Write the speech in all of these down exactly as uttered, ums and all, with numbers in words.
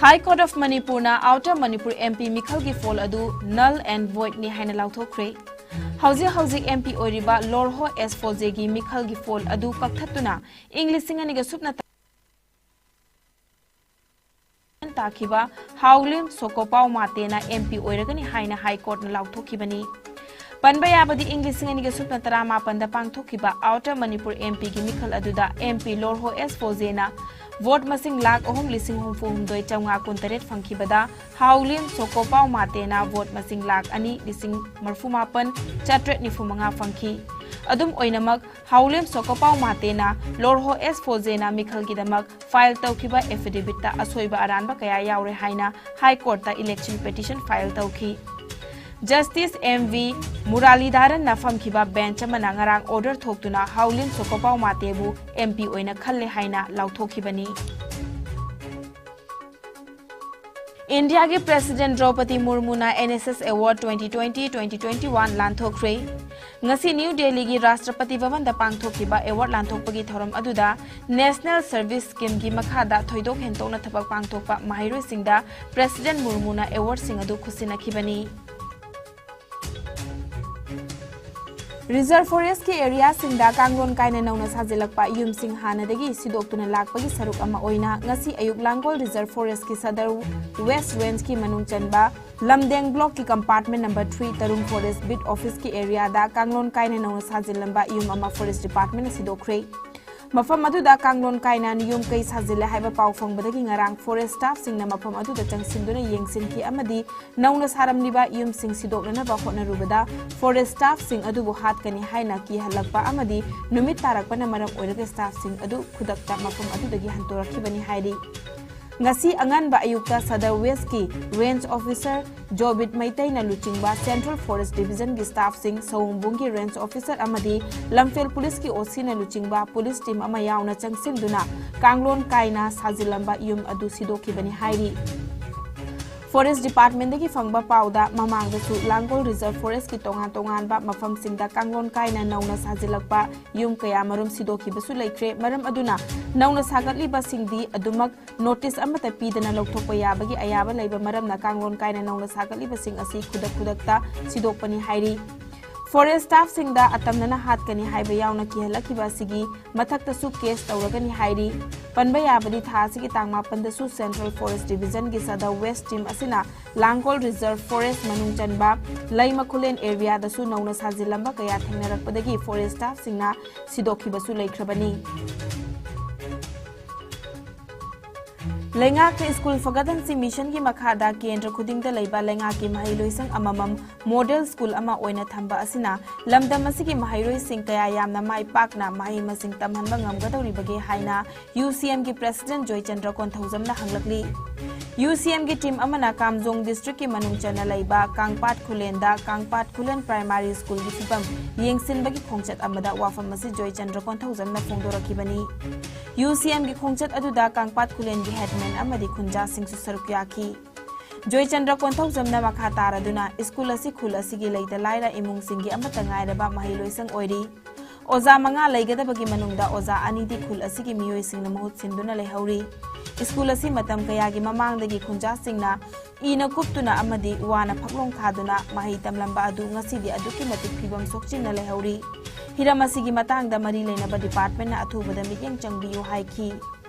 High Court of Manipurꯅ Outer Manipur M P ꯃꯤꯈꯜꯒꯤ phone ꯑꯗꯨ null and voidꯅꯤ ꯍꯥꯏꯅ ꯂꯥꯎꯊꯣꯛꯈ꯭ꯔꯦ꯫ ꯍꯧꯖꯤꯛ ꯍꯧꯖꯤꯛ M P ꯑꯣꯏꯔꯤꯕ ꯂꯣꯔꯍꯣ ꯑꯦꯁ ꯐꯣꯖꯦꯒꯤ ꯃꯤꯈꯜꯒꯤ ꯐꯣꯜ ꯑꯗꯨ ꯀꯛꯊꯠꯇꯨꯅ ꯏꯪ ꯂꯤꯁꯤꯡ ꯑꯅꯤꯒ ꯁꯨꯞꯅ ꯇꯥꯈꯤꯕ ꯍꯥꯎꯂꯤꯝ ꯁꯣꯀꯣꯄꯥꯎ ꯃꯥꯇꯦꯅ M P ꯑꯣꯏꯔꯒꯅꯤ ꯍꯥꯏꯅ High Courtꯅ ꯂꯥꯎꯊꯣꯛꯈꯤꯕꯅꯤ꯫ ꯄꯟꯕ ꯌꯥꯕꯗꯤ, ꯏꯪ ꯂꯤꯁꯤꯡ ꯑꯅꯤꯒ ꯁꯨꯞꯅ ꯇꯔꯥꯃꯥꯄꯟꯗ ꯄꯥꯡꯊꯣꯛꯈꯤꯕ Outer Manipur M Pꯒꯤ ꯃꯤꯈꯜ ꯑꯗꯨꯗ M P ꯂꯣꯔꯍꯣ ꯑꯦꯁ ꯐꯣꯖꯦꯅ ꯚꯣꯠ ꯃꯁꯤꯡ ꯂꯥꯈ ꯑꯍꯨꯝ ꯂꯤꯁꯤꯡ ꯍꯨꯝꯐꯨ ꯍꯨꯝꯗꯣꯏ ꯆꯥꯝꯃꯉꯥ ꯀꯨꯟꯇꯔꯦꯠ ꯐꯪꯈꯤꯕꯗ, ꯍꯥꯎꯂꯤꯝ ꯁꯣꯀꯣꯄꯥꯎ ꯃꯥꯇꯦꯅ ꯚꯣꯠ ꯃꯁꯤꯡ ꯂꯥꯈ ꯑꯅꯤ ꯂꯤꯁꯤꯡ ꯃꯔꯤꯐꯨ ꯃꯥꯄꯟ ꯆꯥꯇ꯭ꯔꯦꯠ ꯅꯤꯐꯨ ꯃꯉꯥ ꯐꯪꯈꯤ꯫ ꯑꯗꯨꯝ ꯑꯣꯏꯅꯃꯛ, ꯍꯥꯎꯂꯤꯝ ꯁꯣꯀꯣꯄꯥꯎ ꯃꯥꯇꯦꯅ ꯂꯣꯔꯍꯣ ꯑꯦꯁ ꯐꯣꯖꯦꯅ ꯃꯤꯈꯜꯒꯤꯗꯃꯛ file ꯇꯧꯈꯤꯕ affidavitꯇ ꯑꯁꯣꯏꯕ ꯑꯔꯥꯟꯕ ꯀꯌꯥ ꯌꯥꯎꯔꯦ ꯍꯥꯏꯅ High Courtꯇ election petition file ꯇꯧꯈꯤ꯫ Justice M V ꯃꯨꯔꯥꯂꯤꯙꯔꯟꯅ ꯐꯝꯈꯤꯕ bench ꯑꯃꯅ ꯉꯔꯥꯡ order ꯊꯣꯛꯇꯨꯅ ꯍꯥꯎꯂꯤꯝ ꯁꯣꯀꯣꯄꯥꯎ ꯃꯥꯇꯦꯕꯨ M P ꯑꯣꯏꯅ ꯈꯜꯂꯦ ꯍꯥꯏꯅ ꯂꯥꯎꯊꯣꯛꯈꯤꯕꯅꯤ꯫ ꯏꯟꯗꯤꯌꯥꯒꯤ President ꯗ꯭ꯔꯧꯄꯗꯤ ꯃꯨꯔꯃꯨꯅ N S S Award twenty twenty twenty twenty-one ꯂꯥꯟꯊꯣꯛꯈ꯭ꯔꯦ꯫ ꯉꯁꯤ ꯅ꯭ꯌꯨ ꯗꯦꯜꯂꯤꯒꯤ ꯔꯥꯁꯇ꯭ꯔꯄꯇꯤ ꯚꯕꯟꯗ ꯄꯥꯡꯊꯣꯛꯈꯤꯕ award ꯂꯥꯟꯊꯣꯛꯄꯒꯤ ꯊꯧꯔꯝ ꯑꯗꯨꯗ National Service Schemeꯒꯤ ꯃꯈꯥꯗ ꯊꯣꯏꯗꯣꯛ ꯍꯦꯟꯗꯣꯛꯅ ꯊꯕꯛ ꯄꯥꯡꯊꯣꯛꯄ ꯃꯍꯩꯔꯣꯏꯁꯤꯡꯗ President ꯃꯨꯔꯃꯨꯅ awardꯁꯤꯡ ꯑꯗꯨ ꯈꯨꯠꯁꯤꯟꯅꯈꯤꯕꯅꯤ꯫ Reserve Forestꯀꯤ areaꯁꯤꯡꯗ ꯀꯥꯡꯂꯣꯟ ꯀꯥꯏꯅ ꯅꯧꯅ ꯁꯥꯖꯤꯜꯂꯛꯄ ꯌꯨꯝꯁꯤꯡ ꯍꯥꯟꯅꯗꯒꯤ ꯁꯤꯗꯣꯛꯇꯨꯅ ꯂꯥꯛꯄꯒꯤ ꯁꯔꯨꯛ ꯑꯃ ꯑꯣꯏꯅ ꯉꯁꯤ ꯑꯌꯨꯛ ꯂꯥꯡꯒꯣꯜ Reserve Forestꯀꯤ Sadar West Rangeꯀꯤ ꯃꯅꯨꯡ ꯆꯟꯕ ꯂꯝꯗꯦꯡ blockꯀꯤ compartment number three ꯇꯔꯨꯡ forest beat officeꯀꯤ areaꯗ ꯀꯥꯡꯂꯣꯟ ꯀꯥꯏꯅ ꯅꯧꯅ ꯁꯥꯖꯤꯜꯂꯝꯕ ꯌꯨꯝ ꯑꯃ forest departmentꯅ ꯁꯤꯗꯣꯛꯈ꯭ꯔꯦ꯫ ꯃꯐꯝ ꯑꯗꯨꯗ ꯀꯥꯡꯂꯣꯟ ꯀꯥꯏꯅ ꯌꯨꯝ ꯀꯩ ꯁꯥꯖꯤꯜꯂꯦ ꯍꯥꯏꯕ ꯄꯥꯎ ꯐꯪꯕꯗꯒꯤ ꯉꯔꯥꯡ forest staffꯁꯤꯡꯅ ꯃꯐꯝ ꯑꯗꯨꯗ ꯆꯪꯁꯤꯟꯗꯨꯅ ꯌꯦꯡꯁꯤꯟꯈꯤ ꯑꯃꯗꯤ ꯅꯧꯅ ꯁꯥꯔꯝꯂꯤꯕ ꯌꯨꯝꯁꯤꯡ ꯁꯤꯗꯣꯛꯅꯅꯕ ꯍꯣꯠꯅꯔꯨꯕꯗ forest staffꯁꯤꯡ ꯑꯗꯨꯕꯨ ꯍꯥꯠꯀꯅꯤ ꯍꯥꯏꯅ ꯀꯤꯍꯜꯂꯛꯄ ꯑꯃꯗꯤ ꯅꯨꯃꯤꯠ ꯇꯥꯔꯛꯄꯅ ꯃꯔꯝ ꯑꯣꯏꯔꯒ staffꯁꯤꯡ ꯑꯗꯨ ꯈꯨꯗꯛꯇ ꯃꯐꯝ ꯑꯗꯨꯗꯒꯤ ꯍꯟꯗꯣꯔꯛꯈꯤꯕꯅꯤ ꯍꯥꯏꯔꯤ꯫ ꯉꯁꯤ ꯑꯉꯟꯕ ꯑꯌꯨꯛꯇ Sadar Westꯀꯤ range officer ꯖꯣꯕꯤꯠ ꯃꯩꯇꯩꯅ ꯂꯨꯆꯤꯡꯕ Central Forest Divisionꯒꯤ staffꯁꯤꯡ, ꯁꯑꯣꯝꯕꯨꯡꯒꯤ range officer ꯑꯃꯗꯤ ꯂꯝꯐꯦꯜ policeꯀꯤ OCꯅ ꯂꯨꯆꯤꯡꯕ police team ꯑꯃ ꯌꯥꯎꯅ ꯆꯪꯁꯤꯟꯗꯨꯅ ꯀꯥꯡꯂꯣꯟ ꯀꯥꯏꯅ ꯁꯥꯖꯤꯜꯂꯝꯕ ꯌꯨꯝ ꯑꯗꯨ ꯁꯤꯗꯣꯛꯈꯤꯕꯅꯤ ꯍꯥꯏꯔꯤ꯫ Forest Department ꯗꯒꯤ ꯐꯪꯕ ꯄꯥꯎꯗ, ꯃꯃꯥꯡꯗꯁꯨ ꯂꯥꯡꯒꯣꯜ Reserve Forest ꯀꯤ ꯇꯣꯉꯥꯟ ꯇꯣꯉꯥꯟꯕ ꯃꯐꯝꯁꯤꯡꯗ ꯀꯥꯡꯂꯣꯟ ꯀꯥꯏꯅ ꯅꯧꯅ ꯁꯥꯖꯤꯜꯂꯛꯄ ꯌꯨꯝ ꯀꯌꯥ ꯃꯔꯨꯝ ꯁꯤꯗꯣꯛꯈꯤꯕꯁꯨ ꯂꯩꯈ꯭ꯔꯦ꯫ ꯃꯔꯝ ꯑꯗꯨꯅ ꯅꯧꯅ ꯁꯥꯒꯠꯂꯤꯕꯁꯤꯡꯗꯤ ꯑꯗꯨꯃꯛ notice ꯑꯃꯠꯇ ꯄꯤꯗꯅ ꯂꯧꯊꯣꯛꯄ ꯌꯥꯕꯒꯤ ꯑꯌꯥꯕ ꯂꯩꯕ ꯃꯔꯝꯅ ꯀꯥꯡꯂꯣꯟ ꯀꯥꯏꯅ ꯅꯧꯅ ꯁꯥꯒꯠꯂꯤꯕꯁꯤꯡ ꯑꯁꯤ ꯈꯨꯗꯛ ꯈꯨꯗꯛꯇ ꯁꯤꯗꯣꯛꯄꯅꯤ ꯍꯥꯏꯔꯤ꯫ Forest staff ꯁꯤꯡꯗ ꯑꯇꯝꯅꯅ ꯍꯥꯠꯀꯅꯤ ꯍꯥꯏꯕ ꯌꯥꯎꯅ ꯀꯤꯍꯜꯂꯛꯈꯤꯕ ꯑꯁꯤꯒꯤ ꯃꯊꯛꯇꯁꯨ case ꯇꯧꯔꯒꯅꯤ ꯍꯥꯏꯔꯤ꯫ ꯄꯟꯕ ꯌꯥꯕꯗꯤ, ꯊꯥ ꯑꯁꯤꯒꯤ ꯇꯥꯡ ꯃꯥꯄꯟꯗꯁꯨ Central Forest Division ꯒꯤ Sadar West team ꯑꯁꯤꯅ ꯂꯥꯡꯒꯣꯜ Reserve Forest ꯃꯅꯨꯡ ꯆꯟꯕ ꯂꯩꯃꯈꯨꯂꯦꯟ area ꯗꯁꯨ ꯅꯧꯅ ꯁꯥꯖꯤꯜꯂꯝꯕ ꯀꯌꯥ ꯊꯦꯡꯅꯔꯛꯄꯗꯒꯤ forest staff ꯁꯤꯡꯅ ꯁꯤꯗꯣꯛꯈꯤꯕꯁꯨ ꯂꯩꯈ꯭ꯔꯕꯅꯤ꯫ ꯂꯩꯉꯥꯛꯀꯤ ꯁ꯭ꯀꯨꯜ ꯐꯒꯠꯍꯟꯁꯤ ꯃꯤꯁꯟꯒꯤ ꯃꯈꯥꯗ ꯀꯦꯟꯗ꯭ꯔ ꯈꯨꯗꯤꯡꯗ ꯂꯩꯕ ꯂꯩꯉꯥꯛꯀꯤ ꯃꯍꯩꯂꯣꯏꯁꯪ ꯑꯃꯃꯝ model school ꯑꯃ ꯑꯣꯏꯅ ꯊꯝꯕ ꯑꯁꯤꯅ ꯂꯝꯗꯝ ꯑꯁꯤꯒꯤ ꯃꯍꯩꯔꯣꯏꯁꯤꯡ ꯀꯌꯥ ꯌꯥꯝꯅ ꯃꯥꯏ ꯄꯥꯛꯅ ꯃꯍꯩ ꯃꯁꯤꯡ ꯇꯝꯍꯟꯕ ꯉꯝꯒꯗꯧꯔꯤꯕꯒꯦ ꯍꯥꯏꯅ U C M ꯒꯤ President Joychandra ꯀꯣꯟꯊꯧꯖꯝꯅ ꯍꯪꯂꯛꯂꯤ꯫ U C M ꯒꯤ team ꯑꯃꯅ ꯀꯥꯝꯖꯣꯡ district ꯀꯤ ꯃꯅꯨꯡ ꯆꯟꯅ ꯂꯩꯕ ꯀꯥꯡꯄꯥꯠ ꯈꯨꯂꯦꯟꯗ ꯀꯥꯡꯄꯥꯠ ꯈꯨꯂꯦꯟ primary school ꯒꯤ ꯐꯤꯕꯝ ꯌꯦꯡꯁꯤꯟꯕꯒꯤ ꯈꯣꯡꯆꯠ ꯑꯃꯗ ꯋꯥꯐꯝ ꯑꯁꯤ ꯖꯣꯏꯆꯟꯗ꯭ꯔ ꯀꯣꯟꯊꯧꯖꯝꯅ ꯐꯣꯡꯗꯣꯔꯛꯈꯤꯕꯅꯤ꯫ U C M ꯒꯤ ꯈꯣꯡꯆꯠ ꯑꯗꯨꯗ ꯀꯥꯡꯄꯥꯠ ꯈꯨꯂꯦꯟꯒꯤ headman ꯑꯃꯗꯤ ꯈꯨꯟꯖꯥꯁꯤꯡꯁꯨ ꯁꯔꯨꯛ ꯌꯥꯈꯤ꯫ ꯖꯣꯏꯆꯟꯗ꯭ꯔ ꯀꯣꯟꯊꯧꯖꯝꯅ ꯃꯈꯥ ꯇꯥꯔꯗꯨꯅ, ꯁ꯭ꯀꯨꯜ ꯑꯁꯤ ꯈꯨꯜ ꯑꯁꯤꯒꯤ ꯂꯩꯇ ꯂꯥꯏꯔ ꯏꯃꯨꯡꯁꯤꯡꯒꯤ ꯑꯃꯠꯇ ꯉꯥꯏꯔꯕ ꯃꯍꯩꯂꯣꯏꯁꯪ ꯑꯣꯏꯔꯤ꯫ ꯑꯣꯖꯥ ꯃꯉꯥ ꯂꯩꯒꯗꯕꯒꯤ ꯃꯅꯨꯡꯗ ꯑꯣꯖꯥ ꯑꯅꯤꯗꯤ ꯈꯨꯜ ꯑꯁꯤꯒꯤ ꯃꯤꯑꯣꯏꯁꯤꯡꯅ ꯃꯍꯨꯠ ꯁꯤꯟꯗꯨꯅ ꯂꯩꯍꯧꯔꯤ꯫ ꯁ꯭ꯀꯨꯜ ꯑꯁꯤ ꯃꯇꯝ ꯀꯌꯥꯒꯤ ꯃꯃꯥꯡꯗꯒꯤ ꯈꯨꯟꯖꯥꯁꯤꯡꯅ ꯏꯅ ꯀꯨꯞꯇꯨꯅ ꯑꯃꯗꯤ ꯋꯥꯅ ꯐꯛꯂꯣꯡ ꯈꯥꯗꯨꯅ ꯃꯍꯩ ꯇꯝꯂꯝꯕ ꯑꯗꯨ ꯉꯁꯤꯗꯤ ꯑꯗꯨꯛꯀꯤ ꯃꯇꯤꯛ ꯐꯤꯕꯝ ꯁꯣꯛꯆꯤꯟꯅ ꯂꯩꯍꯧꯔꯤ꯫ ꯍꯤꯔꯝ ꯑꯁꯤꯒꯤ ꯃꯇꯥꯡꯗ ꯃꯔꯤ ꯂꯩꯅꯕ department ꯅ ꯑꯊꯨꯕꯗ ꯃꯤꯠꯌꯦꯡ ꯆꯪꯕꯤꯌꯨ ꯍꯥꯏꯈꯤ꯫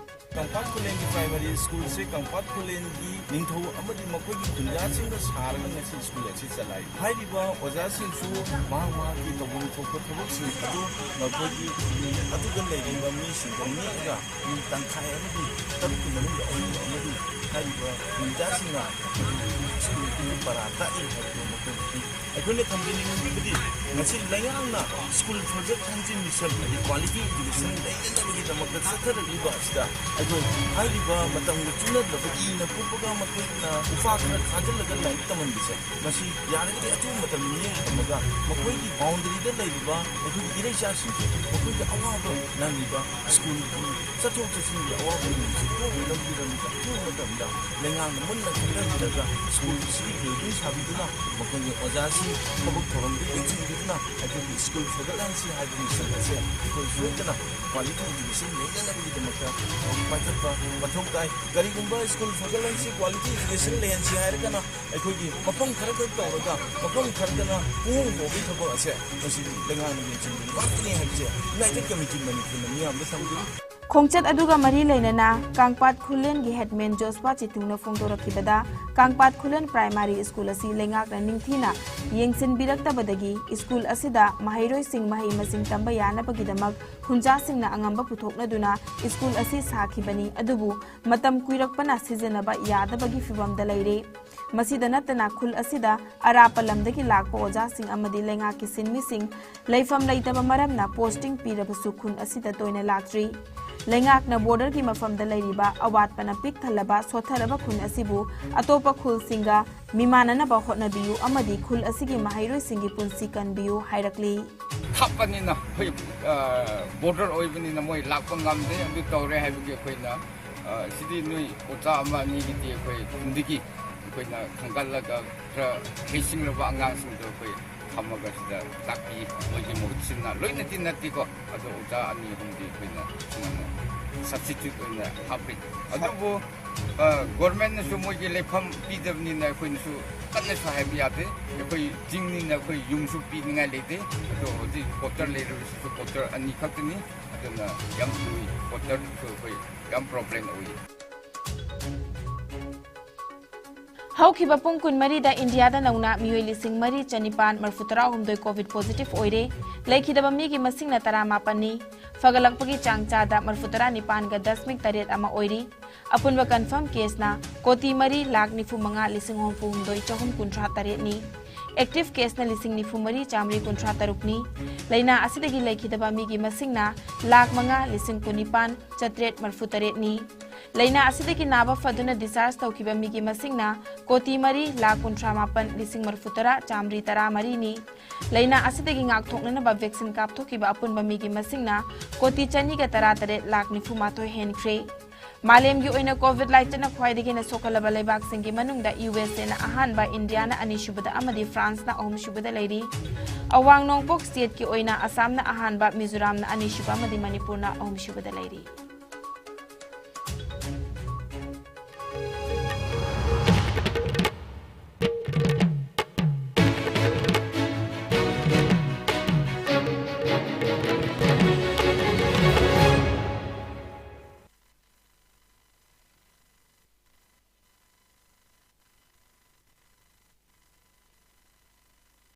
ꯀꯪꯄꯥꯠ ꯈꯨꯂꯦꯟꯒꯤ primary school ꯁꯦ ꯀꯪꯄꯥꯠ ꯈꯨꯂꯦꯟꯒꯤ ꯅꯤꯡꯊꯧ ꯑꯃꯗꯤ ꯃꯈꯣꯏꯒꯤ ꯈꯨꯟꯖꯥꯁꯤꯡꯅ ꯁꯥꯔꯒ ꯉꯁꯤ ꯁ꯭ꯀꯨꯜ ꯑꯁꯤ ꯆꯂꯥꯏ꯫ ꯍꯥꯏꯔꯤꯕ ꯑꯣꯖꯥꯁꯤꯡꯁꯨ ꯃꯍꯥꯛ ꯃꯍꯥꯛꯀꯤ ꯇꯧꯐꯝ ꯊꯣꯛꯄ ꯊꯕꯛꯁꯤꯡ ꯑꯗꯨ ꯃꯈꯣꯏꯒꯤ unit ꯑꯗꯨꯗ ꯂꯩꯔꯤꯕ ꯃꯤꯁꯤꯡꯗ ꯅꯦꯛꯑꯒ ꯃꯤ ꯇꯪꯈꯥꯏ ꯑꯃꯗꯤ ꯇꯔꯨꯛꯀꯤ ꯃꯅꯨꯡꯗ ꯑꯍꯨꯝ ꯑꯃꯗꯤ ꯍꯥꯏꯔꯤꯕ ꯈꯨꯟꯖꯥꯁꯤꯡꯅ ꯁ꯭ꯀꯨꯜꯒꯤ ꯄꯔꯥ ꯇꯥꯛꯏ ꯍꯥꯏꯕꯗꯨ ꯃꯈꯣꯏꯅ ꯄꯤ꯫ ꯑꯩꯈꯣꯏꯅ ꯊꯝꯖꯅꯤꯡꯕꯗꯤ ꯉꯁꯤ ꯂꯩꯉꯥꯛꯅ ꯁ꯭ꯀꯨꯜ ꯐꯒꯠꯍꯟꯁꯤ ꯃꯤꯁꯟ ꯍꯥꯏꯗꯤ quality education ꯂꯩꯅꯅꯕꯒꯤꯗꯃꯛꯇ ꯆꯠꯊꯔꯛꯂꯤꯕ ꯑꯁꯤꯗ ꯑꯩꯈꯣꯏ ꯍꯥꯏꯔꯤꯕ ꯃꯇꯝꯒ ꯆꯨꯅꯗꯕ ꯏꯅ ꯀꯨꯞꯄꯒ ꯃꯈꯣꯏꯅ ꯎꯄꯥ ꯈꯔ ꯈꯥꯖꯤꯜꯂꯒ ꯂꯥꯏꯔꯤꯛ ꯇꯝꯍꯟꯕꯁꯦ, ꯃꯁꯤ ꯌꯥꯔꯒꯗꯤ ꯑꯊꯨꯕ ꯃꯇꯝꯗ ꯃꯤꯠꯌꯦꯡ ꯊꯝꯃꯒ ꯃꯈꯣꯏꯒꯤ boundary ꯗ ꯂꯩꯔꯤꯕ ꯑꯩꯈꯣꯏꯒꯤ ꯏꯔꯩꯆꯥꯁꯤꯡꯁꯦ ꯃꯈꯣꯏꯒꯤ ꯑꯋꯥꯕ ꯅꯪꯂꯤꯕ ꯁ꯭ꯀꯨꯜꯒꯤ ꯆꯠꯊꯣꯛ ꯆꯠꯁꯤꯟꯒꯤ ꯑꯋꯥꯕ ꯅꯪꯂꯤꯕꯁꯦ ꯀꯣꯛꯅ ꯂꯝꯕꯤꯔꯝꯗ ꯑꯊꯨꯕ ꯃꯇꯝꯗ ꯂꯩꯉꯥꯛꯅ ꯃꯨꯟꯅ ꯈꯟꯊꯕꯤꯔꯒ ꯁ꯭ꯀꯨꯜꯁꯤꯒꯤ ꯕꯤꯜꯗꯤꯡ ꯁꯥꯕꯤꯗꯨꯅ ꯃꯈꯣꯏꯒꯤ ꯑꯣꯖꯥꯁꯤꯡ ꯊꯕꯛ ꯊꯧꯔꯝꯗ ꯌꯦꯡꯁꯤꯟꯕꯤꯗꯨꯅ ꯑꯩꯈꯣꯏꯒꯤ ꯁ꯭ꯀꯨꯜ ꯐꯒꯠꯍꯟꯁꯤ ꯍꯥꯏꯕ ꯃꯤꯁꯟ ꯑꯁꯦ ꯑꯩꯈꯣꯏ ꯁꯣꯏꯗꯅ ꯀ꯭ꯋꯥꯂꯤꯇꯤ ꯏꯗꯨꯀꯦꯁꯟ ꯂꯩꯅꯅꯕꯒꯤꯗꯃꯛꯇ ꯄꯥꯏꯈꯠꯄ ꯃꯊꯧ ꯇꯥꯏ꯫ ꯀꯔꯤꯒꯨꯝꯕ ꯁ꯭ꯀꯨꯜ ꯐꯒꯠꯍꯟꯁꯤ, ꯀ꯭ꯋꯥꯂꯤꯇꯤ ꯏꯗꯨꯀꯦꯁꯟ ꯂꯩꯍꯟꯁꯤ ꯍꯥꯏꯔꯒꯅ ꯑꯩꯈꯣꯏꯒꯤ ꯃꯐꯝ ꯈꯔꯈꯛ ꯇꯧꯔꯒ ꯃꯐꯝ ꯈꯔꯗꯅ ꯄꯨꯡꯍꯣꯡ ꯍꯣꯡꯕꯒꯤ ꯊꯕꯛ ꯑꯁꯦ ꯃꯁꯤ ꯂꯩꯉꯥꯛꯅ ꯌꯦꯡꯁꯤꯟꯕꯤꯕ ꯉꯥꯛꯇꯅꯤ ꯍꯥꯏꯕꯁꯦ ꯌꯨꯅꯥꯏꯇꯦꯗ ꯀꯃꯤꯇꯤ ꯃꯅꯤꯄꯨꯔꯅ ꯃꯤꯌꯥꯝꯗ ꯊꯝꯖꯔꯤ꯫ ꯈꯣꯡꯆꯠ ꯑꯗꯨꯒ ꯃꯔꯤ ꯂꯩꯅꯅ ꯀꯥꯡꯄꯥꯠ ꯈꯨꯂꯦꯟꯒꯤ ꯍꯦꯗꯃꯦꯟ ꯖꯣꯁꯄꯥ ꯆꯤꯇꯨꯅ ꯐꯣꯡꯗꯣꯔꯛꯈꯤꯕꯗ, ꯀꯥꯡꯄꯥꯠ ꯈꯨꯂꯦꯟ ꯄ꯭ꯔꯥꯏꯃꯥꯔꯤ ꯁ꯭ꯀꯨꯜ ꯑꯁꯤ ꯂꯩꯉꯥꯛꯅ ꯅꯤꯡꯊꯤꯅ ꯌꯦꯡꯁꯤꯟꯕꯤꯔꯛꯇꯕꯗꯒꯤ ꯁ꯭ꯀꯨꯜ ꯑꯁꯤꯗ ꯃꯍꯩꯔꯣꯏꯁꯤꯡ ꯃꯍꯩ ꯃꯁꯤꯡ ꯇꯝꯕ ꯌꯥꯅꯕꯒꯤꯗꯃꯛ ꯈꯨꯟꯖꯥꯁꯤꯡꯅ ꯑꯉꯝꯕ ꯄꯨꯊꯣꯛꯅꯗꯨꯅ ꯁ꯭ꯀꯨꯜ ꯑꯁꯤ ꯁꯥꯈꯤꯕꯅꯤ, ꯑꯗꯨꯕꯨ ꯃꯇꯝ ꯀꯨꯏꯔꯛꯄꯅ ꯁꯤꯖꯤꯟꯅꯕ ꯌꯥꯗꯕꯒꯤ ꯐꯤꯚꯝꯗ ꯂꯩꯔꯦ꯫ ꯃꯁꯤꯗ ꯅꯠꯇꯅ ꯈꯨꯜ ꯑꯁꯤꯗ ꯑꯔꯥꯞꯄ ꯂꯝꯗꯒꯤ ꯂꯥꯛꯄ ꯑꯣꯖꯥꯁꯤꯡ ꯑꯃꯗꯤ ꯂꯩꯉꯥꯛꯀꯤ ꯁꯤꯟꯃꯤꯁꯤꯡ ꯂꯩꯐꯝ ꯂꯩꯇꯕ ꯃꯔꯝꯅ ꯄꯣꯁꯇꯤꯡ ꯄꯤꯔꯕꯁꯨ ꯈꯨꯟ ꯑꯁꯤꯗ ꯇꯣꯏꯅ ꯂꯥꯛꯇ꯭ꯔꯤ꯫ ꯂꯩꯉꯥꯛꯅ ꯕꯣꯔꯗꯔꯒꯤ ꯃꯐꯝꯗ ꯂꯩꯔꯤꯕ ꯑꯋꯥꯠꯄꯅ ꯄꯤꯛ ꯊꯜꯂꯕ ꯁꯣꯠꯊꯔꯕ ꯈꯨꯟ ꯑꯁꯤꯕꯨ ꯑꯇꯣꯞꯄ ꯈꯨꯜꯁꯤꯡꯒ ꯃꯤꯃꯥꯟꯅꯅꯕ ꯍꯣꯠꯅꯕꯤꯌꯨ ꯑꯃꯗꯤ ꯈꯨꯜ ꯑꯁꯤꯒꯤ ꯃꯍꯩꯔꯣꯏꯁꯤꯡꯒꯤ ꯄꯨꯟꯁꯤ ꯀꯟꯕꯤꯌꯨ ꯍꯥꯏꯔꯛꯂꯤ꯫ ꯊꯥꯞꯄꯅꯤꯅ ꯑꯩꯈꯣꯏ, ꯑ, ꯕꯣꯔꯗꯔ ꯑꯣꯏꯕꯅꯤꯅ ꯃꯣꯏ ꯂꯥꯛꯄ ꯉꯝꯗꯦ, ꯑꯗꯨ ꯇꯧꯔꯦ ꯍꯥꯏꯕꯒꯤ ꯑꯩꯈꯣꯏꯅ, ꯑ, ꯁꯤꯗꯤ ꯅꯣꯏ ꯑꯣꯖꯥ ꯑꯃ ꯑꯅꯤꯒꯤꯗꯤ ꯑꯩꯈꯣꯏ ꯈꯨꯟꯗꯒꯤ ꯑꯩꯈꯣꯏꯅ ꯈꯟꯒꯠꯂꯒ ꯈꯔ ꯍꯩꯁꯤꯡꯂꯕ ꯑꯉꯥꯡꯁꯤꯡꯗꯣ ꯑꯩꯈꯣꯏ ꯊꯝꯃꯒ ꯁꯤꯗ ꯇꯥꯛꯄꯤ꯫ ꯃꯣꯏꯒꯤ ꯃꯍꯨꯠ ꯁꯤꯟꯅ, ꯂꯣꯏꯅꯗꯤ ꯅꯠꯇꯦꯀꯣ, ꯑꯗꯣ ꯑꯣꯖꯥ ꯑꯅꯤ ꯑꯍꯨꯝꯗꯤ ꯑꯩꯈꯣꯏꯅ ꯁꯨꯃꯥꯏꯅ ꯁꯕꯁꯇꯤꯇ꯭ꯌꯨꯠ ꯑꯣꯏꯅ ꯍꯥꯞꯄꯤ꯫ ꯑꯗꯨꯕꯨ, ꯑ, ꯒꯣꯔꯃꯦꯟꯅꯁꯨ ꯃꯣꯏꯒꯤ ꯂꯩꯐꯝ ꯄꯤꯗꯕꯅꯤꯅ ꯑꯩꯈꯣꯏꯅꯁꯨ ꯀꯟꯅꯁꯨ ꯍꯥꯏꯕ ꯌꯥꯗꯦ꯫ ꯑꯩꯈꯣꯏ ꯆꯤꯡꯅꯤꯅ ꯑꯩꯈꯣꯏ ꯌꯨꯝꯁꯨ ꯄꯤꯅꯤꯡꯉꯥꯏ ꯂꯩꯇꯦ꯫ ꯑꯗꯣ ꯍꯧꯖꯤꯛ ꯀ꯭ꯋꯥꯇꯔ ꯂꯩꯔꯤꯕꯁꯤꯁꯨ ꯀ꯭ꯋꯥꯇꯔ ꯑꯅꯤ ꯈꯛꯇꯅꯤ꯫ ꯑꯗꯨꯅ ꯌꯥꯝ ꯂꯨꯏ꯫ ꯀ꯭ꯋꯥꯇꯔꯁꯨ ꯑꯩꯈꯣꯏ ꯌꯥꯝ ꯄ꯭ꯔꯣꯕ꯭ꯂꯦꯝ ꯑꯣꯏ꯫ ꯍꯧꯈꯤꯕ ꯄꯨꯡ ꯀꯨꯟꯃꯔꯤꯗ ꯏꯟꯗꯤꯌꯥꯗ ꯅꯧꯅ ꯃꯤꯑꯣꯏ ꯂꯤꯁꯤꯡ ꯃꯔꯤ ꯆꯅꯤꯄꯥꯟ ꯃꯔꯤꯐꯨ ꯇꯔꯥꯍꯨꯝꯗꯣꯏ ꯀꯣꯚꯤꯗ ꯄꯣꯖꯤꯇꯤꯚ ꯑꯣꯏꯔꯦ꯫ ꯂꯩꯈꯤꯗꯕ ꯃꯤꯒꯤ ꯃꯁꯤꯡꯅ ꯇꯔꯥꯃꯥꯄꯟꯅꯤ꯫ ꯐꯒꯠꯂꯛꯄꯒꯤ ꯆꯥꯡ ꯆꯥꯗ ꯃꯔꯤꯐꯨ ꯇꯔꯥ ꯅꯤꯄꯥꯟꯒ ꯗꯁꯃꯤꯛ ꯇꯔꯦꯠ ꯑꯃ ꯑꯣꯏꯔꯤ꯫ ꯑꯄꯨꯟꯕ ꯀꯟꯐꯥꯔꯝ ꯀꯦꯁꯅ ꯀꯣꯇꯤ ꯃꯔꯤ ꯂꯥꯈ ꯅꯤꯐꯨ ꯃꯉꯥ ꯂꯤꯁꯤꯡ ꯍꯨꯝꯐꯨ ꯍꯨꯝꯗꯣꯏ ꯆꯍꯨꯝ ꯀꯨꯟꯊ꯭ꯔꯥ ꯇꯔꯦꯠꯅꯤ꯫ ꯑꯦꯛꯇꯤꯚ ꯀꯦꯁꯅ ꯂꯤꯁꯤꯡ ꯅꯤꯐꯨ ꯃꯔꯤ ꯆꯥꯃꯔꯤ ꯀꯨꯟꯊ꯭ꯔꯥ ꯇꯔꯨꯛꯅꯤ꯫ ꯂꯥꯏꯅꯥ ꯑꯁꯤꯗꯒꯤ ꯂꯩꯈꯤꯗꯕ ꯃꯤꯒꯤ ꯃꯁꯤꯡꯅ ꯂꯥꯈ ꯃꯉꯥ ꯂꯤꯁꯤꯡ ꯀꯨꯟꯅꯤꯄꯥꯟ ꯆꯥꯇ꯭ꯔꯦꯠ ꯃꯔꯤꯐꯨ ꯇꯔꯦꯠꯅꯤ꯫ ꯂꯥꯏꯅꯥ ꯑꯁꯤꯗꯒꯤ ꯅꯥꯕ ꯐꯗꯨꯅ ꯗꯤꯁꯆꯥꯔꯖ ꯇꯧꯈꯤꯕ ꯃꯤꯒꯤ ꯃꯁꯤꯡꯅ ꯀꯣꯇꯤ ꯃꯔꯤ ꯂꯥꯈ ꯀꯨꯟꯊ꯭ꯔꯥ ꯃꯥꯄꯟ ꯂꯤꯁꯤꯡ ꯃꯔꯤꯐꯨ ꯇꯔꯥ ꯆꯥꯃꯔꯤ ꯇꯔꯥ ꯃꯔꯤꯅꯤ꯫ ꯂꯥꯏꯅꯥ ꯑꯁꯤꯗꯒꯤ ꯉꯥꯛꯊꯣꯛꯅꯅꯕ ꯚꯦꯛꯁꯤꯟ ꯀꯥꯞꯊꯣꯛꯈꯤꯕ ꯑꯄꯨꯟꯕ ꯃꯤꯒꯤ ꯃꯁꯤꯡꯅ ꯀꯣꯇꯤ ꯆꯅꯤꯒ ꯇꯔꯥ ꯇꯔꯦꯠ ꯂꯥꯈ ꯅꯤꯐꯨ ꯃꯥꯊꯣꯏ ꯍꯦꯟꯈ꯭ꯔꯦ꯫ ꯃꯥꯂꯦꯝꯒꯤ ꯑꯣꯏꯅ ꯀꯣꯚꯤꯗ ꯂꯥꯏꯆꯠꯅ ꯈ꯭ꯋꯥꯏꯗꯒꯤ ꯍꯦꯟꯅ ꯁꯣꯛꯍꯜꯂꯕ ꯂꯩꯕꯥꯛꯁꯤꯡꯒꯤ ꯃꯅꯨꯡꯗ ꯌꯨ ꯑꯦꯁ ꯑꯦꯅ ꯑꯍꯥꯟꯕ, ꯏꯟꯗꯤꯌꯥꯅ ꯑꯅꯤꯁꯨꯕꯗ ꯑꯃꯗꯤ ꯐ꯭ꯔꯥꯟꯁꯅ ꯑꯍꯨꯝꯁꯨꯕꯗ ꯂꯩꯔꯤ꯫ ꯑꯋꯥꯡ ꯅꯣꯡꯄꯣꯛ ꯁ꯭ꯇꯦꯠꯀꯤ ꯑꯣꯏꯅ ꯑꯁꯥꯝꯅ ꯑꯍꯥꯟꯕ, ꯃꯤꯖꯣꯔꯥꯝꯅ ꯑꯅꯤꯁꯨꯕ ꯑꯃꯗꯤ ꯃꯅꯤꯄꯨꯔꯅ ꯑꯍꯨꯝꯁꯨꯕꯗ ꯂꯩꯔꯤ꯫